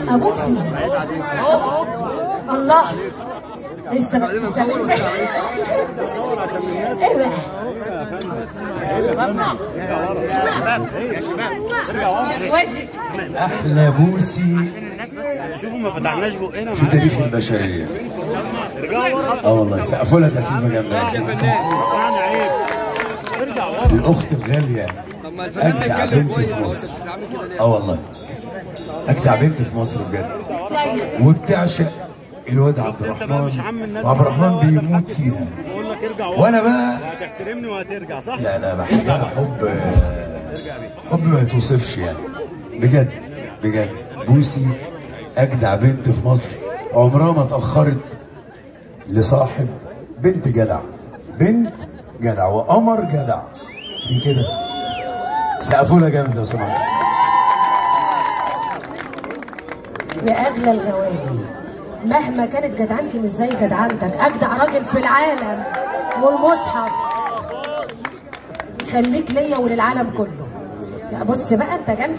ابوك فيه. الله لسه بقى ايه بقى؟ يا شباب احلى بوسي شوفوا ما فتحناش بقنا في تاريخ البشرية. اه والله سقفوا لها تسقيفه جامدة. الاخت الغالية اجدع بنت في مصر. اه والله اجدع بنت في مصر بجد، وبتعشق الواد عبد الرحمن، وعبد الرحمن بيموت فيها. وانا بقى هتحترمني وهترجع صح؟ لا لا بحبها حب حب ما يتوصفش يعني، بجد بجد. بوسي اجدع بنت في مصر، عمرها ما اتاخرت لصاحب بنت جدع، بنت جدع وقمر جدع في كده. سقفوا لها جامد لو سمحت. يا اغلى الغوالي، مهما كانت جدعنتي مش زي جدعنتك، اجدع راجل في العالم والمصحف. خليك ليا وللعالم كله. بص بقى انت جنبي.